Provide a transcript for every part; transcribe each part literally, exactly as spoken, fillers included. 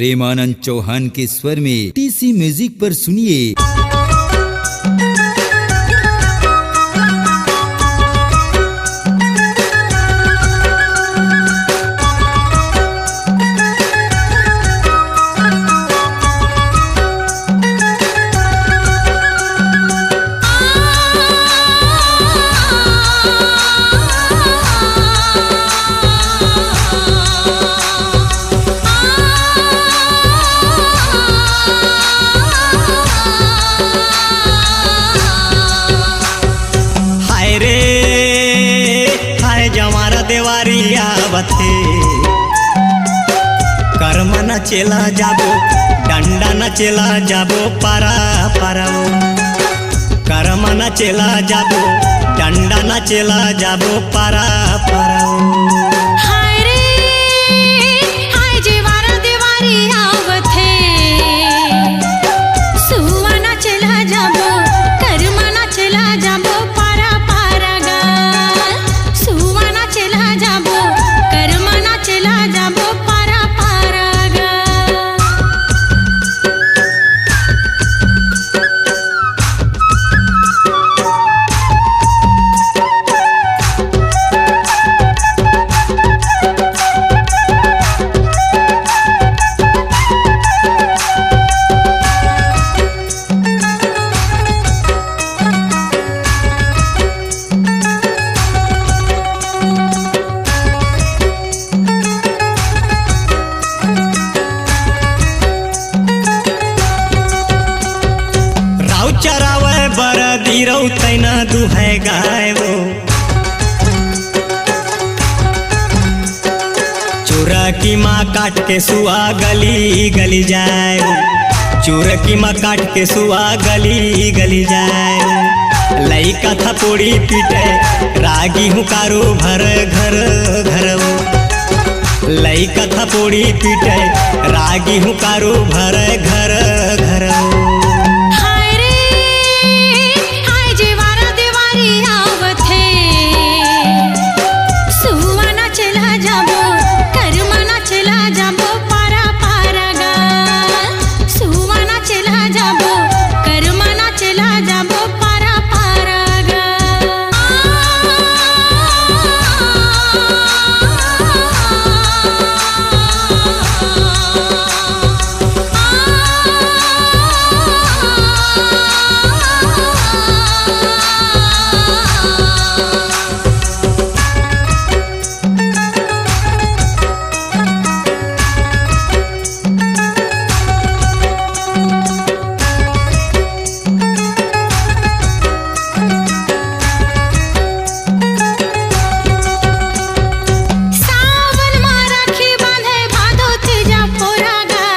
प्रेमानंद चौहान के स्वर में टीसी म्यूजिक पर सुनिए। हाय रे, हाय जवारा देवारी आवत हे। करम नचेला जाबो, डंडा नचेला जाबो, पारा पारा ओ। करम नचेला जाबो, डंडा नचेला जाबो, पारा पारा ओ। हाय रे, हाय जवारा देवारी आवत हे। सुआ नाचेला जाबो, करमा नाचेला जाबो, पारा पारा गा। सुआ नाचेला जाबो, करमा नाचेला जाबो, पारा पारा गा। राव चरावे बर दीरव तैना दुहै गाय वो। चुरकी मा काट के सुआ गली गली जाए। चुरकी मा काट के सुआ गली गली जाए। लइका थपोड़ी पीटे, रागी हुंकारू भर घर घर। लइका थपोड़ी पीटे, रागी हुंकारू भर घर घर। हाय रे, हाय जेवारा देवारी आवत हे। सुआ नाचेला जाबो, करमा नाचेला जाबो, पारा पारा गा। सुआ नाचेला जाबो, करमा नाचेला जाबो, पारा पारा गा। सावन मा राखी बांधे भादो तीजा पोरा गा।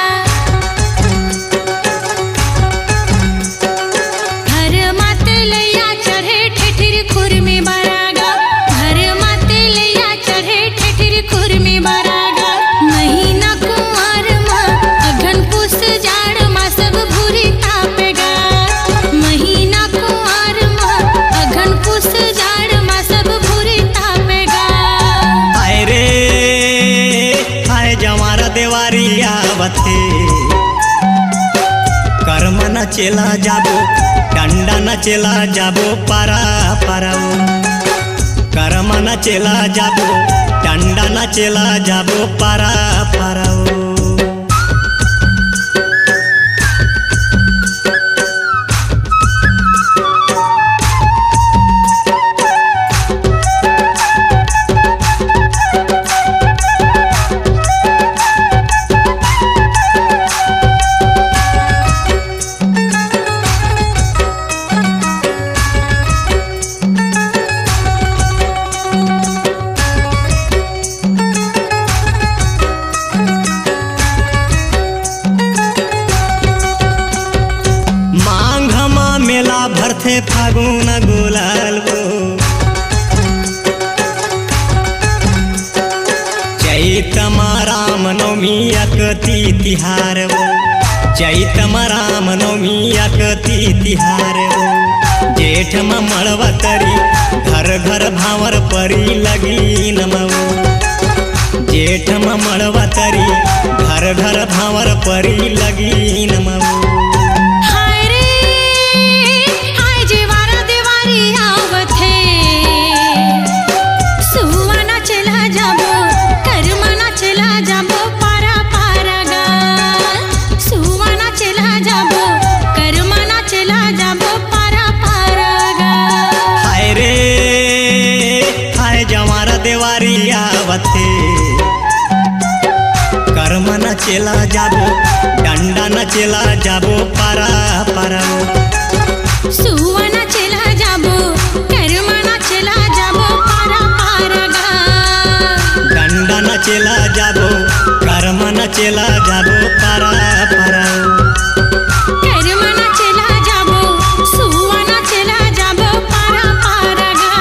घर मा तेलैया चढ़े ठेठरी खुरमी बरा गा। घर मा तेलैया चढ़े ठेठरी खुरमी बरा गा। महीना कुंवार मा अघन पुस जाड़ मा सब भूरी तापे गा। महीना कुंवार मा अघन पुस जाड़ मा सब भूरी तापे गा। हाय रे, हाय जवारा देवारी आवत हे। करमा नाचेला जाबो, डंडा नाचेला जाबो, पारा पारा ओ। करमा नाचेला जाबो, डंडा नाचेला जाबो, पारा पारा ओ। मांग मा मेला भरथे फागुन गुलाल वो। चैत मा राम नवमी अकती तिहार वो। चैत मा राम नवमी अकती तिहार वो। जेठ मा मड़वा तरी घर घर भांवर परी लगी नमवो। जेठ मा मड़वा तरी हर घर भांवर परी लगी नमऊ। हाय रे, हाय जेवारा देवारी आवत हे। सुवा नाचे ला जाबो, करमा नाचे ला जाबो, पारा पारा गा। सुवा नाचे ला जाबो, करमा नाचे ला जाबो, पारा पारा गा। हाय रे, हाय जवारा देवारी आवत हे। करमा नाचे ला जाबो, डंडा नाचे ला जाबो, पारा पारा। सुवा नाचे ला जाबो, करमा नाचे ला जाबो, पारा पारा गा। डंडा नाचे ला जाबो, करमा नाचे ला जाबो, पारा पारा। करमा नाचे ला जाबो, सुवा नाचे ला जाबो, पारा पारा गा।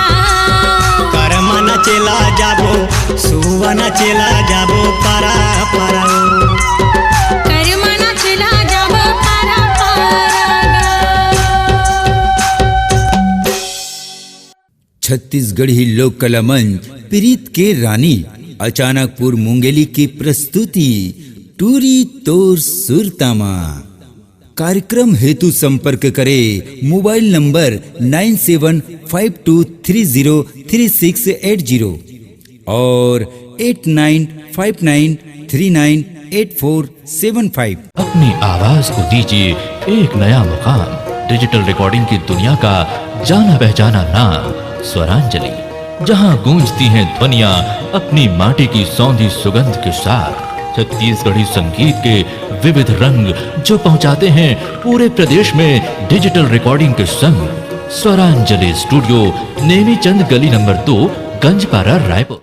करमा नाचे ला जाबो, सुवा नाचे ला जाबो, पारा पारा। करमा नाचे ला जाबो, पारा पारा गा। छत्तीसगढ़ी लोक कला मंच प्रीत के रानी अचानकपुर मुंगेली की प्रस्तुति टूरी तोर सुरतामा। कार्यक्रम हेतु संपर्क करें mobile number nine seven five two three zero three six eight zero और eight nine five nine three nine eight four seven five. अपनी आवाज को दीजिए एक नया मुकाम। डिजिटल रिकॉर्डिंग की दुनिया का जाना पहचाना नाम स्वरांजलि, जहां गूंजती हैं ध्वनियां अपनी माटी की सौंधी सुगंध के साथ। छत्तीसगढ़ी संगीत के विविध रंग जो पहुंचाते हैं पूरे प्रदेश में डिजिटल रिकॉर्डिंग के संग। स्वरांजलि स्टूडियो, नेमीचंद गली नंबर दो, गंजपारा, रायपुर।